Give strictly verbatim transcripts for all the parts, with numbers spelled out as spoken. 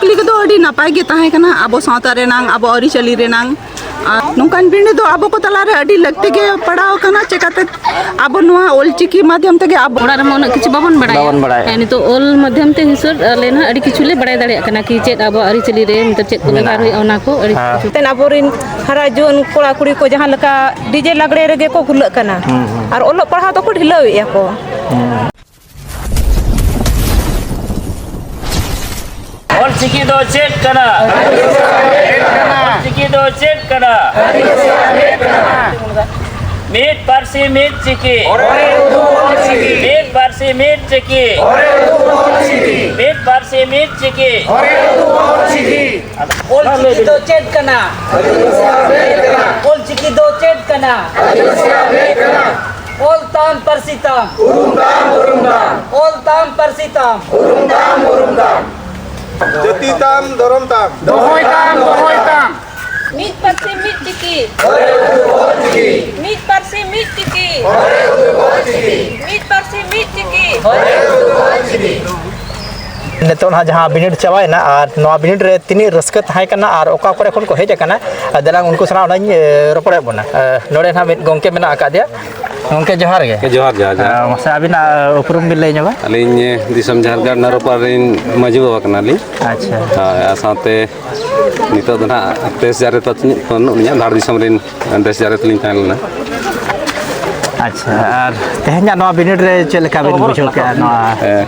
ᱠᱩᱠᱞᱤ ᱠᱚᱫᱚ ᱟᱹᱰᱤ ᱱᱟᱯᱟᱭ ᱜᱮ ᱛᱟᱦᱮᱸ ᱠᱟᱱᱟ, ᱟᱵᱚ ᱥᱟᱶᱛᱟ ᱨᱮᱱᱟᱝ, ᱟᱵᱚ ᱟᱹᱨᱤᱪᱟᱹᱞᱤ ᱨᱮᱱᱟᱝ᱾ ᱟᱨ ᱱᱚᱝᱠᱟᱱ ᱵᱤᱱᱤᱰ ᱫᱚ ᱟᱵᱚ ᱠᱚ ᱛᱟᱞᱟᱨᱮ ᱟᱹᱰᱤ ᱞᱟᱹᱠᱛᱤ ᱜᱮ ᱯᱟᱲᱟᱣ ᱟᱠᱟᱱᱟ᱾ ᱪᱮᱠᱟᱛᱮ ᱟᱵᱚ ᱱᱚᱣᱟ ᱚᱞᱪᱤᱠᱤ ᱢᱟᱫᱽᱫᱷᱚᱢ ᱛᱮᱜᱮ ᱟᱵᱚ ᱚᱲᱟᱜ ᱨᱮᱢᱟ ᱩᱱᱟᱹᱜ ᱠᱤᱪᱷᱩ ᱵᱟᱵᱚᱱ ᱵᱟᱲᱟᱭᱟ᱾ ᱵᱟᱵᱚᱱ ᱵᱟᱲᱟᱭᱟ᱾ ᱦᱮᱸ, ᱱᱤᱛᱚᱜ ᱚᱞ ᱢᱟᱫᱽᱫᱷᱚᱢ ᱛᱮ ᱦᱤᱥᱟᱹᱵ ᱟᱞᱮ ᱱᱟᱦᱟᱜ ᱟᱹᱰᱤ ᱠᱤᱪᱷᱩ ᱞᱮ ᱵᱟᱲᱟᱭ ᱫᱟᱲᱮᱭᱟᱜ ᱠᱟᱱᱟ ᱠᱤ ᱪᱮᱫ ᱟᱵᱚᱣᱟᱜ ᱟᱹᱨᱤᱪᱟᱹᱞᱤ ᱨᱮ ᱱᱤᱛᱚᱜ ᱪᱮᱫ ᱠᱚ ᱵᱮᱵᱚᱦᱟᱨ ᱦᱩᱭᱩᱜᱼᱟ, ᱚᱱᱟ ᱠᱚ ᱟᱹᱰᱤ ᱦᱮᱸ᱾ ᱠᱤᱪᱷᱩ᱾ ᱛᱮᱱ ᱟᱵᱚᱨᱮᱱ ᱦᱟᱨᱟ ᱡᱩᱣᱟᱹᱱ ᱠᱚᱲᱟ ᱠᱩᱲᱤ ᱠᱚ ᱡᱟᱦᱟᱸ ᱞᱮᱠᱟ ᱰᱤᱡᱮ ᱞᱟᱜᱽᱲᱮ ᱨᱮᱜᱮ ᱠᱚ ᱵᱷᱩᱞᱟᱹᱜ ᱠᱟᱱᱟ᱾ ᱦᱩᱸ, ᱦᱩᱸ᱾ ᱟᱨ ᱚᱞᱚᱜ ᱯᱟᱲᱦᱟᱣ ᱫᱚᱠᱚ ᱰᱷᱤᱞᱟᱹᱣᱮᱫᱼᱟ ᱠᱚ᱾ ᱦᱩᱸ᱾ ᱚᱞᱪᱤᱠᱤ ᱫᱚ ᱪᱮᱫ ᱠᱟᱱᱟ? ᱚᱞᱪᱤᱠᱤ ᱫᱚ ᱪᱮᱫ ᱠᱟᱱᱟ? ᱢᱤᱫ ᱯᱟᱹᱨᱥᱤ ᱢᱤᱫ ᱪᱤᱠᱤ᱾ ᱢᱤᱫ ᱯᱟᱹᱨᱥᱤ ᱢᱤᱫ ᱪᱤᱠᱤ᱾ ᱢᱤᱫ ᱯᱟᱹᱨᱥᱤ ᱢᱤᱫ ᱪᱤᱠᱤ᱾ ᱚᱞᱪᱤᱠᱤ ᱫᱚ ᱪᱮᱫ ᱠᱟᱱᱟ? ᱚᱞᱪᱤᱠᱤ ᱫᱚ ᱪᱮᱫ ᱠᱟᱱᱟ? ᱚᱞ ᱛᱟᱢ ᱯᱟᱹᱨᱥᱤ ᱛᱟᱢ᱾ ᱚᱞ ᱛᱟᱢ ᱯᱟᱹᱨᱥᱤ ᱛᱟᱢ᱾ ᱡᱟᱹᱛᱤ ᱛᱟᱢ, ᱫᱷᱚᱨᱚᱢ ᱛᱟᱢ᱾ ᱫᱚᱦᱚᱭ ᱛᱟᱢ, ᱫᱚᱦᱚᱭ ᱛᱟᱢ᱾ ᱢᱤᱫ ᱯᱟᱹᱨᱥᱤ ᱢᱤᱫ ᱪᱤᱠᱤ᱾ ᱢᱤᱫ ᱯᱟᱹᱨᱥᱤ ᱢᱤᱫ ᱪᱤᱠᱤ᱾ ᱢᱤᱫ ᱯᱟᱹᱨᱥᱤ ᱢᱤᱫ ᱪᱤᱠᱤ᱾ ᱱᱤᱛᱚᱜ ᱱᱟᱦᱟᱜ ᱡᱟᱦᱟᱸ ᱵᱤᱱᱤᱰ ᱪᱟᱵᱟᱭᱮᱱᱟ, ᱟᱨ ᱱᱚᱣᱟ ᱵᱤᱱᱤᱰ ᱨᱮ ᱛᱤᱱᱟᱹᱜ ᱨᱟᱹᱥᱠᱟᱹ ᱛᱟᱦᱮᱸ ᱠᱟᱱᱟ ᱟᱨ ᱚᱠᱟ ᱠᱚᱨᱮ ᱠᱷᱚᱱ ᱠᱚ ᱦᱮᱡ ᱟᱠᱟᱱᱟ, ᱫᱮᱞᱟᱝ ᱩᱱᱠᱩ ᱥᱟᱞᱟᱜ ᱚᱱᱟᱧ, ᱮ, ᱨᱚᱯᱚᱲᱮᱫ ᱵᱚᱱᱟ᱾ ᱮ, ᱱᱚᱰᱮ ᱱᱟᱦᱟᱜ ᱢᱤᱫ ᱜᱚᱢᱠᱮ ᱢᱮᱱᱟᱜ ᱟᱠᱟᱫᱮᱭᱟ᱾ ᱜᱚᱢᱠᱮ, ᱡᱚᱦᱟᱨ ᱜᱮ᱾ ᱡᱚᱦᱟᱨ, ᱡᱚᱦᱟᱨ, ᱡᱚᱦᱟᱨ᱾ ᱮ, ᱢᱟᱥᱮ ᱟᱹᱵᱤᱱᱟᱜ ᱩᱯᱨᱩᱢ ᱵᱤᱱ ᱞᱟᱹᱭ ᱧᱚᱜᱟ? ᱟᱹᱞᱤᱧ, ᱮ, ᱫᱤᱥᱚᱢ ᱡᱷᱟᱲᱠᱷᱚᱸᱰ ᱱᱟᱨᱚᱯᱟᱲ ᱨᱮᱱ ᱢᱟᱹᱡᱷᱤ ᱵᱟᱵᱟ ᱠᱟᱱᱟᱞᱤᱧ᱾ ᱟᱪᱪᱷᱟ᱾ ᱦᱳᱭ, ᱟᱨ ᱥᱟᱶᱛᱮ ᱱᱤᱛᱚᱜ ᱫᱚ ᱱᱟᱦᱟᱜ ᱫᱮᱥ ᱡᱟᱨᱮ ᱛᱚ ᱵᱟᱹᱱᱩᱜ ᱞᱤᱧᱟ, ᱫᱷᱟᱲ ᱫᱤᱥᱚᱢ ᱨᱮᱱ ᱫᱮᱥ ᱡᱟᱨᱮ ᱛᱮᱞᱤᱧ ᱛᱟᱦᱮᱸ ᱞᱮᱱᱟ᱾ ᱟᱪᱪᱷᱟ, ᱟᱨ ᱛᱮᱦᱮᱧᱟᱜ ᱱᱚᱣᱟ ᱵᱤᱱᱤᱰ ᱨᱮ ᱪᱮᱫ ᱞᱮᱠᱟ ᱵᱤᱱ ᱵᱩᱡᱷᱟᱹᱣ ᱠᱮᱜᱼᱟ ᱱᱚᱣᱟ? ᱮ,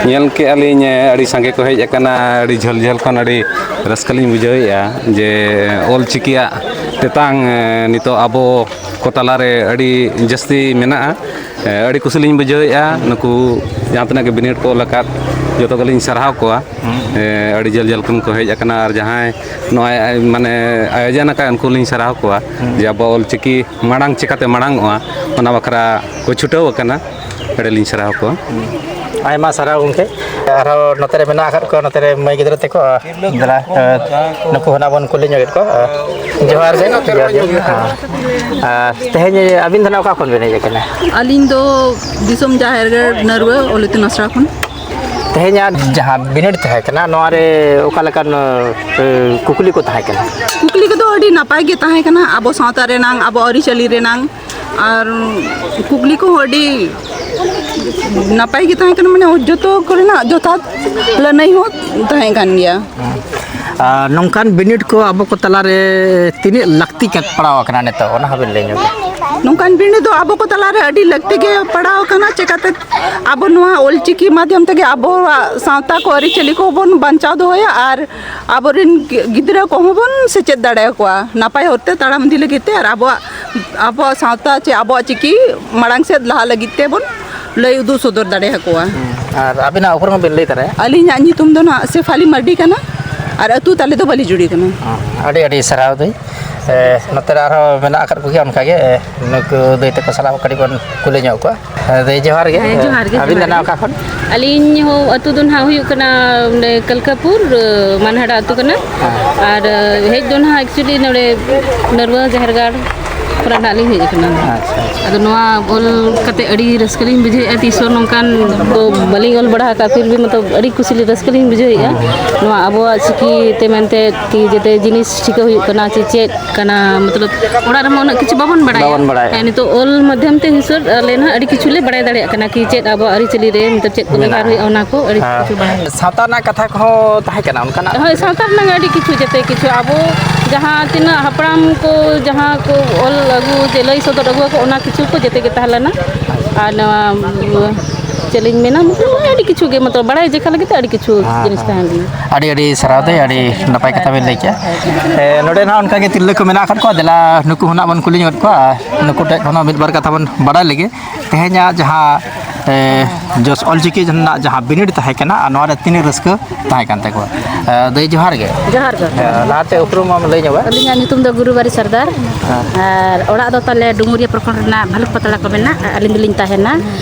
ᱧᱮᱞ ᱠᱮᱜᱼᱟ ᱞᱤᱧ, ᱮ, ᱟᱹᱰᱤ ᱥᱟᱸᱜᱮ ᱠᱚ ᱦᱮᱡ ᱟᱠᱟᱱᱟ, ᱟᱹᱰᱤ ᱡᱷᱟᱹᱞ ᱡᱷᱟᱹᱞ ᱠᱷᱚᱱ ᱟᱹᱰᱤ ᱨᱟᱹᱥᱠᱟᱹ ᱞᱤᱧ ᱵᱩᱡᱷᱟᱹᱣᱮᱫᱼᱟ ᱡᱮ ᱚᱞ ᱪᱤᱠᱤᱭᱟᱜ ᱛᱮᱛᱟᱝ, ᱮ, ᱱᱤᱛᱚᱜ ᱟᱵᱚ ᱠᱚ ᱛᱟᱞᱟᱨᱮ ᱟᱹᱰᱤ ᱡᱟᱹᱥᱛᱤ ᱢᱮᱱᱟᱜᱼᱟ᱾ ᱮ, ᱟᱹᱰᱤ ᱠᱩᱥᱤ ᱞᱤᱧ ᱵᱩᱡᱷᱟᱹᱣᱮᱫᱼᱟ᱾ ᱱᱩᱠᱩ ᱡᱟᱦᱟᱸ ᱛᱤᱱᱟᱹᱜ ᱜᱮ ᱵᱤᱱᱤᱰ ᱠᱚ ᱚᱞ ᱟᱠᱟᱫ, ᱡᱚᱛᱚ ᱜᱮᱞᱤᱧ ᱥᱟᱨᱦᱟᱣ ᱠᱚᱣᱟ᱾ ᱦᱩᱸ᱾ ᱮ, ᱟᱹᱰᱤ ᱡᱷᱟᱹᱞ ᱡᱷᱟᱹᱞ ᱠᱷᱚᱱ ᱠᱚ ᱦᱮᱡ ᱟᱠᱟᱱᱟ, ᱟᱨ ᱡᱟᱦᱟᱸᱭ ᱱᱚᱣᱟ, ᱢᱟᱱᱮ, ᱟᱭᱳᱡᱚᱱ ᱟᱠᱟᱫ, ᱩᱱᱠᱩ ᱞᱤᱧ ᱥᱟᱨᱦᱟᱣ ᱠᱚᱣᱟ᱾ ᱦᱩᱸ᱾ ᱡᱮ ᱟᱵᱚ ᱚᱞ ᱪᱤᱠᱤ ᱢᱟᱲᱟᱝ ᱪᱤᱠᱟᱹᱛᱮ ᱢᱟᱲᱟᱝ ᱚᱜᱼᱟ, ᱚᱱᱟ ᱵᱟᱠᱷᱨᱟ ᱠᱚ ᱪᱷᱩᱴᱟᱹᱣ ᱟᱠᱟᱱᱟ᱾ ᱟᱹᱰᱤ ᱞᱤᱧ ᱥᱟᱨᱦᱟᱣ ᱠᱚᱣᱟ᱾ ᱦᱩᱸ᱾ ᱟᱭᱢᱟ ᱥᱟᱨᱦᱟᱣ ᱜᱚᱢᱠᱮ᱾ ᱟᱨᱦᱚᱸ ᱱᱚᱛᱮ ᱨᱮ ᱢᱮᱱᱟᱜ ᱟᱠᱟᱫ ᱠᱚᱣᱟ, ᱱᱚᱛᱮ ᱨᱮ ᱢᱟᱹᱭ ᱜᱤᱫᱽᱨᱟᱹ ᱛᱟᱠᱚ᱾ ᱫᱮᱞᱟ, ᱮ, ᱱᱩᱠᱩ ᱦᱚᱸ ᱱᱟᱜ ᱵᱚᱱ ᱠᱩᱞᱤ ᱧᱚᱜᱮᱫ ᱠᱚᱣᱟ᱾ ᱮ, ᱡᱚᱦᱟᱨ ᱜᱮ, ᱡᱚᱦᱟᱨ ᱜᱮ᱾ ᱦᱮᱸ᱾ ᱟᱨ ᱛᱮᱦᱮᱧ ᱟᱹᱵᱤᱱ ᱫᱚ ᱱᱟᱜ ᱚᱠᱟ ᱠᱷᱚᱱ ᱵᱤᱱ ᱦᱮᱡ ᱟᱠᱟᱱᱟ? ᱟᱹᱞᱤᱧ ᱫᱚ ᱫᱤᱥᱚᱢ ᱡᱟᱦᱮᱨ ᱜᱟᱲ ᱱᱟᱹᱨᱩᱣᱟᱹ ᱚᱞ ᱤᱛᱩᱱ ᱟᱥᱲᱟ ᱠᱷᱚᱱ᱾ ᱛᱮᱦᱮᱧᱟᱜ ᱡᱟᱦᱟᱸ ᱵᱤᱱᱤᱰ ᱛᱟᱦᱮᱸ ᱠᱟᱱᱟ, ᱱᱚᱣᱟ ᱨᱮ ᱚᱠᱟ ᱞᱮᱠᱟᱱ ᱠᱩᱠᱞᱤ ᱠᱚ ᱛᱟᱦᱮᱸ ᱠᱟᱱᱟ? ᱠᱩᱠᱞᱤ ᱠᱚᱫᱚ ᱟᱹᱰᱤ ᱱᱟᱯᱟᱭ ᱜᱮ ᱛᱟᱦᱮᱸ ᱠᱟᱱᱟ, ᱟᱵᱚ ᱥᱟᱶᱛᱟ ᱨᱮᱱᱟᱝ, ᱟᱵᱚ ᱟᱹᱨᱤᱪᱟᱹᱞᱤ ᱨᱮᱱᱟᱝ, ᱟᱨ ᱠᱩᱠᱞᱤ ᱠᱚᱦᱚᱸ ᱟᱹᱰᱤ ᱱᱟᱯᱟᱭ ᱜᱮ ᱛᱟᱦᱮᱸ ᱠᱟᱱᱟ, ᱢᱟᱱᱮ ᱡᱚᱛᱚ ᱠᱚᱨᱮᱱᱟᱜ ᱡᱚᱛᱷᱟᱛ ᱞᱟᱹᱱᱟᱹᱭ ᱦᱚᱸ ᱛᱟᱦᱮᱸ ᱠᱟᱱ ᱜᱮᱭᱟ᱾ ᱟᱨ ᱱᱚᱝᱠᱟᱱ ᱵᱤᱱᱤᱰ ᱠᱚ ᱟᱵᱚ ᱠᱚ ᱛᱟᱞᱟᱨᱮ ᱛᱤᱱᱟᱹᱜ ᱞᱟᱹᱠᱛᱤ ᱠᱟᱱ ᱯᱟᱲᱟᱣ ᱟᱠᱟᱱᱟ ᱱᱤᱛᱚᱜ, ᱚᱱᱟ ᱦᱚᱸᱵᱤᱱ ᱞᱟᱹᱭ ᱧᱚᱜᱟ᱾ ᱱᱚᱝᱠᱟᱱ ᱵᱤᱱᱤᱰ ᱫᱚ ᱟᱵᱚ ᱠᱚ ᱛᱟᱞᱟᱨᱮ ᱟᱹᱰᱤ ᱞᱟᱹᱠᱛᱤ ᱜᱮ ᱯᱟᱲᱟᱣ ᱟᱠᱟᱱᱟ᱾ ᱪᱮᱠᱟᱛᱮ ᱟᱵᱚ ᱱᱚᱣᱟ ᱚᱞᱪᱤᱠᱤ ᱢᱟᱫᱽᱫᱷᱚᱢ ᱛᱮᱜᱮ ᱟᱵᱚᱣᱟᱜ ᱥᱟᱶᱛᱟ ᱠᱚ, ᱟᱹᱨᱤᱪᱟᱹᱞᱤ ᱠᱚᱵᱚᱱ ᱵᱟᱧᱪᱟᱣ ᱫᱚᱦᱚᱭᱟ ᱟᱨ ᱟᱵᱚᱨᱮᱱ ᱜᱤᱫᱽᱨᱟᱹ ᱠᱚᱦᱚᱸ ᱵᱚᱱ ᱥᱮᱪᱮᱫ ᱫᱟᱲᱮᱭᱟᱠᱚᱣᱟ ᱱᱟᱯᱟᱭ ᱦᱚᱨᱛᱮ ᱛᱟᱲᱟᱢ ᱤᱫᱤ ᱞᱟᱹᱜᱤᱫ ᱛᱮ, ᱟᱨ ᱟᱵᱚᱣᱟᱜ ᱟᱵᱚᱣᱟᱜ ᱥᱟᱶᱛᱟ ᱪᱮ ᱟᱵᱚᱣᱟᱜ ᱪᱤᱠᱤ ᱢᱟᱲᱟᱝ ᱥᱮᱫ ᱞᱟᱦᱟᱜ ᱞᱟᱹᱜᱤᱫ ᱛᱮᱵᱚᱱ ᱞᱟᱹᱭ ᱩᱫᱩᱜ ᱥᱚᱫᱚᱨ ᱫᱟᱲᱮᱭᱟᱠᱚᱣᱟ᱾ ᱟᱨ ᱟᱹᱵᱤᱱᱟᱜ ᱩᱯᱨᱩᱢ ᱦᱚᱸ ᱵᱤᱱ ᱞᱟᱹᱭ ᱛᱟᱨᱟᱭᱟ? ᱟᱹᱞᱤᱧᱟᱜ ᱧᱩᱛᱩᱢ ᱫᱚ ᱱᱟᱦᱟᱜ ᱥᱮᱯᱷᱟᱞᱤ ᱢᱟᱨᱰᱤ ᱠᱟᱱᱟ, ᱟᱨ ᱟᱹᱛᱩ ᱛᱟᱞᱮ ᱫᱚ ᱵᱟᱹᱞᱤᱡᱩᱲᱤ ᱠᱟᱱᱟ᱾ ᱟᱹᱰᱤ ᱟᱹᱰᱤ ᱥᱟᱨᱦᱟᱣ ᱫᱟᱹᱭ᱾ ᱱᱚᱛᱮ ᱨᱮ ᱟᱨᱦᱚᱸ ᱢᱮᱱᱟᱜ ᱟᱠᱟᱫ ᱠᱚᱜᱮᱭᱟ ᱚᱱᱠᱟᱜᱮ, ᱱᱩᱠᱩ ᱫᱟᱹᱭ ᱛᱟᱠᱚ ᱥᱟᱞᱟᱜ ᱠᱟᱹᱴᱤᱡ ᱵᱚᱱ ᱠᱩᱞᱤ ᱧᱚᱜ ᱠᱚᱣᱟ᱾ ᱫᱟᱹᱭ, ᱡᱚᱦᱟᱨ ᱜᱮ᱾ ᱦᱮᱸ, ᱡᱚᱦᱟᱨ ᱜᱮ, ᱟᱹᱵᱤᱱ ᱫᱚ ᱡᱚᱦᱟᱨ ᱱᱟᱜ ᱜᱮ᱾ ᱚᱠᱟ ᱠᱷᱚᱱ? ᱟᱹᱞᱤᱧ ᱦᱚᱸ ᱟᱹᱛᱩ ᱫᱚ ᱱᱟᱦᱟᱜ ᱦᱩᱭᱩᱜ ᱠᱟᱱᱟ ᱱᱚᱰᱮ ᱠᱟᱞᱠᱟᱯᱩᱨ, ᱢᱟᱱᱦᱟᱰᱟ ᱟᱹᱛᱩ ᱠᱟᱱᱟ᱾ ᱟᱨ ᱦᱮᱡ ᱫᱚ ᱱᱟᱦᱟᱜ actually ᱱᱚᱰᱮ ᱱᱟᱹᱨᱣᱟᱹ ᱡᱟᱦᱮᱨ ᱜᱟᱲ ᱠᱷᱚᱱᱟᱜ ᱱᱟᱦᱟᱜ ᱞᱤᱧ ᱦᱮᱡ ᱟᱠᱟᱱᱟ᱾ ᱟᱪᱪᱷᱟ, ᱟᱪᱪᱷᱟ᱾ ᱟᱫᱚ ᱱᱚᱣᱟ ᱚᱞ ᱠᱟᱛᱮ ᱟᱹᱰᱤ ᱨᱟᱹᱥᱠᱟᱹ ᱞᱤᱧ ᱵᱩᱡᱷᱟᱹᱣᱮᱫᱼᱟ᱾ ᱛᱤᱥ ᱦᱚᱸ ᱱᱚᱝᱠᱟᱱ ᱫᱚ ᱵᱟᱹᱞᱤᱧ ᱚᱞ ᱵᱟᱲᱟ ᱟᱠᱟᱫᱼᱟ, ᱯᱷᱤᱨ ᱵᱷᱤ ᱢᱚᱛᱞᱚᱵ ᱟᱹᱰᱤ ᱠᱩᱥᱤ ᱨᱟᱹᱥᱠᱟᱹ ᱞᱤᱧ ᱵᱩᱡᱷᱟᱹᱣᱮᱫᱼᱟ᱾ ᱱᱚᱣᱟ ᱟᱵᱚᱣᱟᱜ ᱪᱤᱠᱤ ᱛᱮ ᱢᱮᱱᱛᱮ ᱠᱤ ᱡᱟᱛᱮ ᱡᱤᱱᱤᱥ ᱴᱷᱤᱠᱟᱹ ᱦᱩᱭᱩᱜ ᱠᱟᱱᱟ ᱪᱮ ᱪᱮᱫ ᱠᱟᱱᱟ, ᱢᱚᱛᱞᱚᱵ ᱚᱲᱟᱜ ᱨᱮᱢᱟ ᱩᱱᱟᱹᱜ ᱠᱤᱪᱷᱩ ᱵᱟᱵᱚᱱ ᱵᱟᱲᱟᱭᱟ᱾ ᱵᱟᱵᱚᱱ ᱵᱟᱲᱟᱭᱟ᱾ ᱦᱮᱸ, ᱱᱤᱛᱚᱜ ᱚᱞ ᱢᱟᱫᱽᱫᱷᱚᱢ ᱛᱮ ᱦᱤᱥᱟᱹᱵ ᱟᱞᱮ ᱱᱟᱦᱟᱜ ᱟᱹᱰᱤ ᱠᱤᱪᱷᱩ ᱞᱮ ᱵᱟᱲᱟᱭ ᱫᱟᱲᱮᱭᱟᱜ ᱠᱟᱱᱟ ᱠᱤ ᱪᱮᱫ ᱟᱵᱚᱣᱟᱜ ᱟᱹᱨᱤᱪᱟᱹᱞᱤ ᱨᱮ ᱢᱚᱛᱞᱚᱵ ᱪᱮᱫ ᱠᱚ ᱵᱮᱵᱷᱟᱨ ᱢᱮᱱᱟᱜᱼᱟ᱾ ᱦᱩᱭᱩᱜᱼᱟ, ᱚᱱᱟ ᱠᱚ ᱟᱹᱰᱤ ᱦᱮᱸ᱾ ᱠᱤᱪᱷᱩ ᱵᱟᱲᱟᱭ᱾ ᱥᱟᱶᱛᱟ ᱨᱮᱱᱟᱜ ᱠᱟᱛᱷᱟ ᱠᱚᱦᱚᱸ ᱛᱟᱦᱮᱸ ᱠᱟᱱᱟ ᱚᱱᱠᱟᱱᱟᱜ? ᱦᱳᱭ, ᱥᱟᱶᱛᱟ ᱨᱮᱱᱟᱜ ᱟᱹᱰᱤ ᱠᱤᱪᱷᱩ, ᱡᱮᱛᱮ ᱠᱤᱪᱷᱩ ᱟᱵᱚ ᱡᱟᱦᱟᱸ ᱛᱤᱱᱟᱹᱜ ᱦᱟᱯᱲᱟᱢ ᱠᱚ ᱡᱟᱦᱟᱸ ᱠᱚ ᱚᱞ ᱟᱹᱜᱩ ᱪᱮ ᱞᱟᱹᱭ ᱥᱚᱫᱚᱨ ᱟᱹᱜᱩ ᱟᱠᱚ, ᱚᱱᱟ ᱠᱤᱪᱷᱩ ᱠᱚ ᱡᱮᱛᱮ ᱜᱮ ᱛᱟᱦᱮᱸ ᱞᱮᱱᱟ᱾ ᱟᱨ ᱱᱚᱣᱟ ᱪᱮᱫ ᱞᱤᱧ ᱢᱮᱱᱟ, ᱢᱚᱛᱞᱚᱵ ᱟᱹᱰᱤ ᱠᱤᱪᱷᱩ ᱜᱮ, ᱢᱚᱛᱞᱚᱵ ᱵᱟᱲᱟᱭ ᱡᱮᱠᱷᱟ ᱞᱟᱹᱜᱤᱫ ᱛᱮ ᱟᱹᱰᱤ ᱠᱤᱪᱷᱩ ᱡᱤᱱᱤᱥ ᱛᱟᱦᱮᱸ ᱞᱮᱱᱟ᱾ ᱟᱹᱰᱤ ᱟᱹᱰᱤ ᱥᱟᱨᱦᱟᱣ ᱫᱟᱹᱭ, ᱟᱹᱰᱤ ᱱᱟᱯᱟᱭ ᱠᱟᱛᱷᱟ ᱵᱮᱱ ᱞᱟᱹᱭ ᱠᱮᱜᱼᱟ᱾ ᱮ, ᱱᱚᱰᱮ ᱱᱟᱦᱟᱜ ᱚᱱᱠᱟᱜᱮ ᱛᱤᱨᱞᱟᱹ ᱠᱚ ᱢᱮᱱᱟᱜ ᱟᱠᱟᱫ ᱠᱚᱣᱟ, ᱫᱮᱞᱟ ᱱᱩᱠᱩ ᱦᱚᱸ ᱱᱟᱜ ᱵᱚᱱ ᱠᱩᱞᱤ ᱧᱚᱜ ᱠᱚᱣᱟ, ᱱᱩᱠᱩ ᱴᱷᱮᱡ ᱠᱷᱚᱱ ᱦᱚᱸ ᱢᱤᱫ ᱵᱟᱨ ᱠᱟᱛᱷᱟ ᱵᱚᱱ ᱵᱟᱲᱟᱭ ᱞᱮᱜᱮ᱾ ᱛᱮᱦᱮᱧᱟᱜ ᱡᱟᱦᱟᱸ ᱮ, ᱡᱚᱥ ᱚᱞᱪᱤᱠᱤ ᱨᱮᱱᱟᱜ ᱡᱟᱦᱟᱸ ᱵᱤᱱᱤᱰ ᱛᱟᱦᱮᱸ ᱠᱟᱱᱟ ᱟᱨ ᱱᱚᱣᱟ ᱨᱮ ᱛᱤᱱᱟᱹᱜ ᱨᱟᱹᱥᱠᱟᱹ ᱛᱟᱦᱮᱸ ᱠᱟᱱ ᱛᱟᱠᱚᱣᱟ᱾ ᱮ, ᱫᱟᱹᱭ, ᱡᱚᱦᱟᱨ ᱜᱮ᱾ ᱡᱚᱦᱟᱨ ᱜᱮ᱾ ᱮ, ᱞᱟᱦᱟᱛᱮ ᱩᱯᱨᱩᱢ ᱢᱟᱢ ᱞᱟᱹᱭ ᱧᱚᱜᱟ᱾ ᱟᱹᱞᱤᱧᱟᱜ ᱧᱩᱛᱩᱢ ᱫᱚ ᱜᱩᱨᱩᱵᱟᱨᱤ ᱥᱚᱨᱫᱟᱨ, ᱟᱨ ᱚᱲᱟᱜ ᱫᱚ ᱛᱟᱞᱮ ᱰᱩᱢᱩᱨᱤᱭᱟᱹ ᱯᱨᱚᱠᱷᱚᱸᱰ ᱨᱮᱱᱟᱜ ᱵᱷᱟᱞᱩᱠ ᱯᱟᱛᱲᱟ ᱠᱚ ᱢᱮᱱᱟᱜ᱾ ᱟᱹᱞᱤᱧ ᱫᱚᱞᱤᱧ ᱛᱟᱦᱮᱱᱟ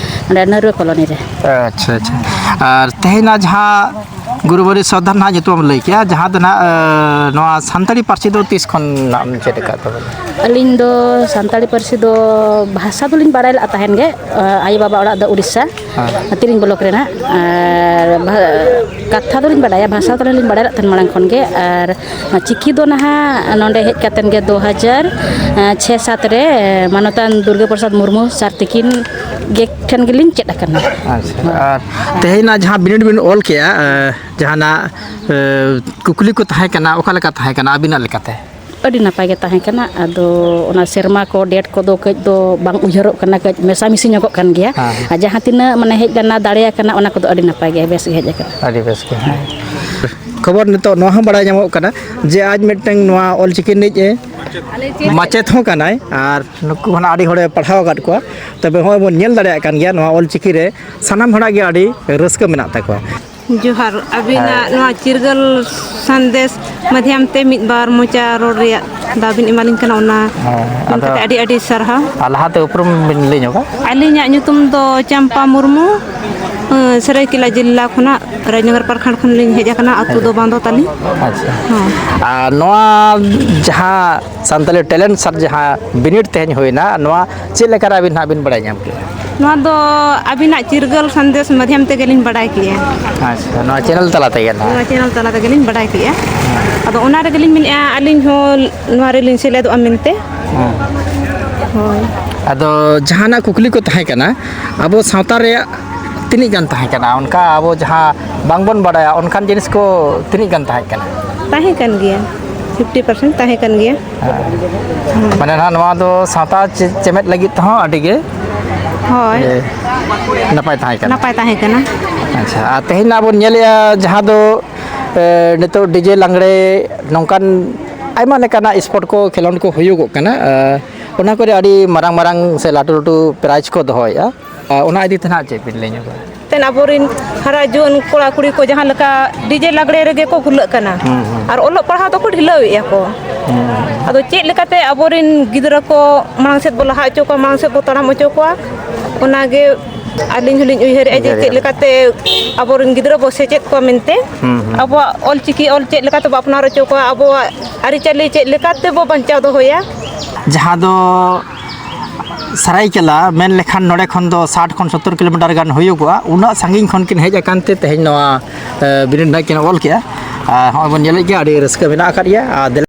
ᱱᱚᱰᱮ ᱱᱟᱹᱨᱩᱣᱟ ᱠᱚᱞᱚᱱᱤ ᱨᱮ᱾ ᱟᱪᱪᱷᱟ, ᱟᱪᱪᱷᱟ᱾ ᱟᱨ ᱛᱮᱦᱮᱧᱟᱜ ᱡᱟᱦᱟᱸ ᱜᱩᱨᱩᱵᱟᱨᱤ ᱥᱚᱨᱫᱟᱨ ᱱᱟᱦᱟᱜ ᱧᱩᱛᱩᱢ ᱮᱢ ᱞᱟᱹᱭ ᱠᱮᱜᱼᱟ, ᱡᱟᱦᱟᱸ ᱫᱚ ᱱᱟᱦᱟᱜ, ᱮ, ᱱᱚᱣᱟ ᱥᱟᱱᱛᱟᱲᱤ ᱯᱟᱹᱨᱥᱤ ᱫᱚ ᱛᱤᱥ ᱠᱷᱚᱱ ᱱᱟᱜ ᱮᱢ ᱪᱮᱫ ᱟᱠᱟᱫ ᱛᱟᱵᱚᱱᱟ? ᱟᱹᱞᱤᱧ ᱫᱚ ᱥᱟᱱᱛᱟᱲᱤ ᱯᱟᱹᱨᱥᱤ ᱫᱚ ᱵᱷᱟᱥᱟ ᱫᱚᱞᱤᱧ ᱵᱟᱲᱟᱭ ᱞᱟᱜ ᱛᱟᱦᱮᱱ ᱜᱮ᱾ ᱟᱭᱳᱼᱵᱟᱵᱟ ᱚᱲᱟᱜ ᱫᱚ ᱩᱲᱤᱥᱥᱟ, ᱦᱮᱸ᱾ ᱛᱤᱨᱤᱝ ᱵᱞᱚᱠ ᱨᱮᱱᱟᱜ᱾ ᱟᱨ ᱵᱷᱟ-, ᱠᱟᱛᱷᱟ ᱫᱚᱞᱤᱧ ᱵᱟᱰᱟᱭᱟ, ᱵᱷᱟᱥᱟ ᱫᱚᱞᱤᱧ ᱵᱟᱰᱟᱭ ᱞᱮᱫ ᱛᱟᱦᱮᱱ ᱢᱟᱲᱟᱝ ᱠᱷᱚᱱ ᱜᱮ᱾ ᱟᱨ ᱪᱤᱠᱤ ᱫᱚ ᱱᱟᱦᱟᱜ ᱱᱚᱰᱮ ᱦᱮᱡ ᱠᱟᱛᱮᱱ ᱜᱮ ᱫᱩ ᱦᱟᱡᱟᱨ ᱪᱷᱮ ᱥᱟᱛ ᱨᱮ ᱢᱟᱱᱚᱛᱟᱱ ᱫᱩᱨᱜᱟᱹ ᱯᱨᱚᱥᱟᱫᱽ ᱢᱩᱨᱢᱩ ᱥᱟᱨ ᱛᱤᱠᱤᱱ ᱜᱮ ᱴᱷᱮᱱ ᱜᱮᱞᱤᱧ ᱪᱮᱫ ᱟᱠᱟᱱᱟ᱾ ᱟᱪᱪᱷᱟ᱾ ᱟᱨ ᱛᱮᱦᱮᱧᱟᱜ ᱡᱟᱦᱟᱸ ᱵᱤᱱᱤᱰ ᱵᱤᱱ ᱚᱞ ᱠᱮᱜᱼᱟ, ᱮ, ᱡᱟᱦᱟᱱᱟᱜ, ᱮ, ᱠᱩᱠᱞᱤ ᱠᱚ ᱛᱟᱦᱮᱸ ᱠᱟᱱᱟ, ᱚᱠᱟ ᱞᱮᱠᱟ ᱛᱟᱦᱮᱸ ᱠᱟᱱᱟ ᱟᱹᱵᱤᱱᱟᱜ ᱞᱮᱠᱟᱛᱮ? ᱟᱹᱰᱤ ᱱᱟᱯᱟᱭ ᱜᱮ ᱛᱟᱦᱮᱸ ᱠᱟᱱᱟ᱾ ᱟᱫᱚ ᱚᱱᱟ ᱥᱮᱨᱢᱟ ᱠᱚ, ᱰᱮᱴ ᱠᱚᱫᱚ ᱠᱟᱹᱡ ᱫᱚ ᱵᱟᱝ ᱩᱭᱦᱟᱹᱨᱚᱜ ᱠᱟᱱᱟ, ᱠᱟᱹᱡ ᱢᱮᱥᱟᱢᱤᱥᱤ ᱧᱚᱜᱚᱜ ᱠᱟᱱ ᱜᱮᱭᱟ᱾ ᱦᱮᱸ᱾ ᱟᱨ ᱡᱟᱦᱟᱸ ᱛᱤᱱᱟᱹᱜ ᱢᱟᱱᱮ ᱦᱮᱡ ᱞᱮᱱᱟ, ᱫᱟᱲᱮ ᱟᱠᱟᱱᱟ, ᱚᱱᱟ ᱠᱚᱫᱚ ᱟᱹᱰᱤ ᱱᱟᱯᱟᱭ ᱜᱮ, ᱵᱮᱥ ᱜᱮ ᱦᱮᱡ ᱟᱠᱟᱱᱟ᱾ ᱟᱹᱰᱤ ᱵᱮᱥ ᱜᱮ, ᱦᱮᱸ᱾ ᱠᱷᱚᱵᱚᱨ ᱱᱤᱛᱚᱜ ᱱᱚᱣᱟ ᱦᱚᱸ ᱵᱟᱲᱟᱭ ᱧᱟᱢᱚᱜ ᱠᱟᱱᱟ ᱡᱮ ᱟᱡ ᱢᱤᱫᱴᱟᱝ ᱱᱚᱣᱟ ᱚᱞᱪᱤᱠᱤ ᱨᱤᱱᱤᱡ, ᱮ, ᱢᱟᱪᱮᱫ ᱦᱚᱸ ᱠᱟᱱᱟᱭ, ᱟᱨ ᱱᱩᱠᱩ ᱠᱷᱚᱱᱟᱜ ᱟᱹᱰᱤ ᱦᱚᱲᱮ ᱯᱟᱲᱦᱟᱣ ᱟᱠᱟᱫ ᱠᱚᱣᱟ᱾ ᱛᱚᱵᱮ ᱦᱚᱸᱜᱼᱚᱭ ᱵᱚᱱ ᱧᱮᱞ ᱫᱟᱲᱮᱭᱟᱜ ᱠᱟᱱ ᱜᱮᱭᱟ, ᱱᱚᱣᱟ ᱚᱞᱪᱤᱠᱤ ᱨᱮ ᱥᱟᱱᱟᱢ ᱦᱚᱲᱟᱜ ᱜᱮ ᱟᱹᱰᱤ ᱨᱟᱹᱥᱠᱟᱹ ᱢᱮᱱᱟᱜ ᱛᱟᱠᱚᱣᱟ᱾ ᱡᱚᱦᱟᱨ, ᱟᱹᱵᱤᱱᱟᱜ ᱦᱮᱸ᱾ ᱱᱚᱣᱟ ᱪᱤᱨᱜᱟᱹᱞ ᱥᱟᱸᱫᱮᱥ ᱢᱟᱫᱷᱭᱟᱢ ᱛᱮ ᱢᱤᱫ ᱵᱟᱨ ᱢᱚᱪᱟ ᱨᱚᱲ ᱨᱮᱭᱟᱜ ᱫᱟᱣ ᱵᱤᱱ ᱮᱢᱟᱞᱤᱧ ᱠᱟᱱᱟ, ᱚᱱᱟ ᱦᱮᱸ, ᱢᱮᱱ ᱟᱫᱚ ᱠᱟᱛᱮ ᱟᱹᱰᱤ ᱟᱹᱰᱤ ᱥᱟᱨᱦᱟᱣ᱾ ᱟᱨ ᱞᱟᱦᱟᱛᱮ ᱩᱯᱨᱩᱢ ᱵᱤᱱ ᱞᱟᱹᱭ ᱧᱚᱜᱟ? ᱟᱹᱞᱤᱧᱟᱜ ᱧᱩᱛᱩᱢ ᱫᱚ ᱪᱟᱢᱯᱟ ᱢᱩᱨᱢᱩ, ᱟᱸ, ᱥᱟᱹᱨᱟᱹᱭᱠᱮᱞᱟ ᱡᱮᱞᱟ ᱠᱷᱚᱱᱟᱜ, ᱨᱟᱡᱽᱱᱚᱜᱚᱨ ᱯᱨᱚᱠᱷᱚᱸᱰ ᱠᱷᱚᱱ ᱞᱤᱧ ᱦᱮᱡ ᱟᱠᱟᱱᱟ᱾ ᱟᱹᱛᱩ ᱫᱚ ᱵᱟᱸᱫᱚ ᱛᱟᱹᱞᱤᱧ᱾ ᱟᱪᱪᱷᱟ᱾ ᱦᱚᱸ᱾ ᱟᱨ ᱱᱚᱣᱟ ᱡᱟᱦᱟᱸ ᱥᱟᱱᱛᱟᱞᱤ ᱴᱮᱞᱮᱱᱴ ᱥᱟᱨᱪ ᱡᱟᱦᱟᱸ ᱵᱤᱱᱤᱰ ᱛᱮᱦᱮᱧ ᱦᱩᱭᱱᱟ, ᱱᱚᱣᱟ ᱪᱮᱫ ᱞᱮᱠᱟᱨᱮ ᱟᱹᱵᱤᱱ ᱦᱟᱸᱜ ᱵᱤᱱ ᱵᱟᱲᱟᱭ ᱧᱟᱢ ᱠᱮᱫᱟ? ᱱᱚᱣᱟ ᱫᱚ ᱟᱹᱵᱤᱱᱟᱜ ᱪᱤᱨᱜᱟᱹᱞ ᱥᱟᱸᱫᱮᱥ ᱢᱟᱫᱷᱭᱟᱢ ᱛᱮᱜᱮᱞᱤᱧ ᱵᱟᱰᱟᱭ ᱠᱮᱜᱼᱟ᱾ ᱟᱪᱪᱷᱟ, ᱱᱚᱣᱟ ᱪᱮᱱᱮᱞ ᱛᱟᱞᱟ ᱛᱮᱜᱮ ᱱᱟᱦᱟᱜ? ᱱᱚᱣᱟ ᱪᱮᱱᱮᱞ ᱛᱟᱞᱟ ᱛᱮᱜᱮᱞᱤᱧ ᱵᱟᱰᱟᱭ ᱠᱮᱜᱼᱟ᱾ ᱟᱫᱚ ᱚᱱᱟ ᱨᱮᱜᱮᱞᱤᱧ ᱢᱮᱱᱮᱫᱼᱟ, ᱟᱹᱞᱤᱧ ᱦᱚᱸ ᱱᱚᱣᱟ ᱨᱮᱞᱤᱧ ᱥᱮᱞᱮᱫᱚᱜᱼᱟ ᱢᱮᱱᱛᱮ᱾ ᱦᱮᱸ᱾ ᱦᱳᱭ᱾ ᱟᱫᱚ ᱡᱟᱦᱟᱱᱟᱜ ᱠᱩᱠᱞᱤ ᱠᱚ ᱛᱟᱦᱮᱸ ᱠᱟᱱᱟ, ᱟᱵᱚ ᱥᱟᱶᱛᱟ ᱨᱮᱭᱟᱜ ᱛᱤᱱᱟᱹᱜ ᱜᱟᱱ ᱛᱟᱦᱮᱸ ᱠᱟᱱᱟ ᱚᱱᱠᱟ ᱟᱵᱚ ᱡᱟᱦᱟᱸ ᱵᱟᱝᱵᱚᱱ ᱵᱟᱰᱟᱭᱟ ᱚᱱᱠᱟᱱ ᱡᱤᱱᱤᱥ ᱠᱚ ᱛᱤᱱᱟᱹᱜ ᱜᱟᱱ ᱛᱟᱦᱮᱸ ᱠᱟᱱᱟ? ᱛᱟᱦᱮᱸ ᱠᱟᱱ ᱜᱮᱭᱟ, ᱯᱷᱤᱯᱴᱤ ᱯᱟᱨᱥᱮᱱᱴ ᱛᱟᱦᱮᱸ ᱠᱟᱱ ᱜᱮᱭᱟ᱾ ᱦᱮᱸ᱾ ᱢᱟᱱᱮ ᱱᱟᱦᱟᱜ ᱱᱚᱣᱟ ᱫᱚ ᱥᱟᱶᱛᱟ ᱪᱮ-, ᱪᱮᱢᱮᱫ ᱞᱟᱹᱜᱤᱫ ᱛᱮᱦᱚᱸ ᱟᱹᱰᱤ ᱜᱮ, ᱦᱳᱭ᱾ ᱮ, ᱱᱟᱯᱟᱭ ᱛᱟᱦᱮᱸ ᱠᱟᱱᱟ᱾ ᱱᱟᱯᱟᱭ ᱛᱟᱦᱮᱸ ᱠᱟᱱᱟ᱾ ᱟᱪᱪᱷᱟ, ᱟᱨ ᱛᱮᱦᱮᱧ ᱱᱟᱜ ᱵᱚᱱ ᱧᱮᱞᱮᱜᱼᱟ ᱡᱟᱦᱟᱸ ᱫᱚ, ᱮ, ᱱᱤᱛᱚᱜ ᱰᱤᱡᱮ ᱞᱟᱜᱽᱲᱮ ᱱᱚᱝᱠᱟᱱ ᱟᱭᱢᱟ ᱞᱮᱠᱟᱱᱟᱜ ᱥᱯᱳᱨᱴ ᱠᱚ ᱠᱷᱮᱞᱳᱸᱰ ᱠᱚ ᱦᱩᱭᱩᱜᱚᱜ ᱠᱟᱱᱟ, ᱮ, ᱚᱱᱟ ᱠᱚᱨᱮ ᱟᱹᱰᱤ ᱢᱟᱨᱟᱝ ᱢᱟᱨᱟᱝ ᱥᱮ ᱞᱟᱹᱴᱩ ᱞᱟᱹᱴᱩ ᱯᱨᱟᱭᱤᱡᱽ ᱠᱚ ᱫᱚᱦᱚᱭᱮᱜᱼᱟ᱾ ᱟᱨ ᱚᱱᱟ ᱤᱫᱤ ᱛᱮ ᱱᱟᱦᱟᱜ ᱪᱮᱫ ᱵᱤᱱ ᱞᱟᱹᱭ ᱧᱚᱜᱟ? ᱛᱮᱱ ᱟᱵᱚᱨᱮᱱ ᱦᱟᱨᱟ ᱡᱩᱣᱟᱹᱱ ᱠᱚᱲᱟ ᱠᱩᱲᱤ ᱠᱚ ᱡᱟᱦᱟᱸ ᱞᱮᱠᱟ ᱰᱤᱡᱮ ᱞᱟᱜᱽᱲᱮ ᱨᱮᱜᱮ ᱠᱚ ᱵᱷᱩᱞᱟᱹᱜ ᱠᱟᱱᱟ᱾ ᱦᱩᱸ, ᱦᱩᱸ᱾ ᱟᱨ ᱚᱞᱚᱜ ᱯᱟᱲᱦᱟᱣ ᱫᱚᱠᱚ ᱰᱷᱤᱞᱟᱹᱣᱮᱫᱼᱟ ᱠᱚ᱾ ᱦᱩᱸ᱾ ᱟᱫᱚ ᱪᱮᱫ ᱞᱮᱠᱟᱛᱮ ᱟᱵᱚᱨᱮᱱ ᱜᱤᱫᱽᱨᱟᱹ ᱠᱚ ᱢᱟᱲᱟᱝ ᱥᱮᱫ ᱵᱚ ᱞᱟᱦᱟ ᱦᱚᱪᱚ ᱠᱚᱣᱟ, ᱢᱟᱲᱟᱝ ᱥᱮᱫ ᱵᱚ ᱛᱟᱲᱟᱢ ᱦᱚᱪᱚ ᱠᱚᱣᱟ, ᱚᱱᱟᱜᱮ ᱟᱹᱞᱤᱧ ᱦᱚᱸᱞᱤᱧ ᱩᱭᱦᱟᱹᱨᱮᱫᱼᱟ ᱡᱮ ᱩᱭᱦᱟᱹᱨᱮᱫᱼᱟ᱾ ᱪᱮᱫ ᱞᱮᱠᱟᱛᱮ ᱟᱵᱚᱨᱮᱱ ᱜᱤᱫᱽᱨᱟᱹ ᱵᱚ ᱥᱮᱪᱮᱫ ᱠᱚᱣᱟ ᱢᱮᱱᱛᱮ᱾ ᱦᱩᱸ, ᱦᱩᱸ᱾ ᱟᱵᱚᱣᱟᱜ ᱚᱞᱪᱤᱠᱤ ᱚᱞ ᱪᱮᱫ ᱞᱮᱠᱟᱛᱮ ᱵᱚ ᱟᱯᱱᱟᱨ ᱦᱚᱪᱚ ᱠᱚᱣᱟ, ᱟᱵᱚᱣᱟᱜ ᱟᱹᱨᱤᱪᱟᱹᱞᱤ ᱪᱮᱫ ᱞᱮᱠᱟᱛᱮ ᱵᱚ ᱵᱟᱧᱪᱟᱣ ᱫᱚᱦᱚᱭᱟ᱾ ᱡᱟᱦᱟᱸ ᱫᱚ ᱥᱟᱨᱟᱭᱠᱮᱞᱟ ᱢᱮᱱ ᱞᱮᱠᱷᱟᱱ ᱱᱚᱰᱮ ᱠᱷᱚᱱ ᱫᱚ ᱥᱟᱴ ᱠᱷᱚᱱ ᱥᱚᱛᱛᱚᱨ ᱠᱤᱞᱳᱢᱤᱴᱟᱨ ᱜᱟᱱ ᱦᱩᱭᱩᱜᱚᱜᱼᱟ᱾ ᱩᱱᱟᱹᱜ ᱥᱟᱺᱜᱤᱧ ᱠᱷᱚᱱ ᱠᱤᱱ ᱦᱮᱡ ᱟᱠᱟᱱ ᱛᱮ ᱛᱮᱦᱮᱧ ᱱᱚᱣᱟ ᱵᱤᱱᱤᱰ ᱱᱟᱜ ᱠᱤᱱ ᱚᱞ ᱠᱮᱜᱼᱟ᱾ ᱟᱨ ᱦᱚᱸᱜᱼᱚᱭ ᱵᱚᱱ ᱧᱮᱞᱮᱫ ᱜᱮᱭᱟ, ᱟᱹᱰᱤ ᱨᱟᱹᱥᱠᱟᱹ ᱢᱮᱱᱟᱜ ᱟᱠᱟᱫ ᱜᱮᱭᱟ᱾ ᱟᱨ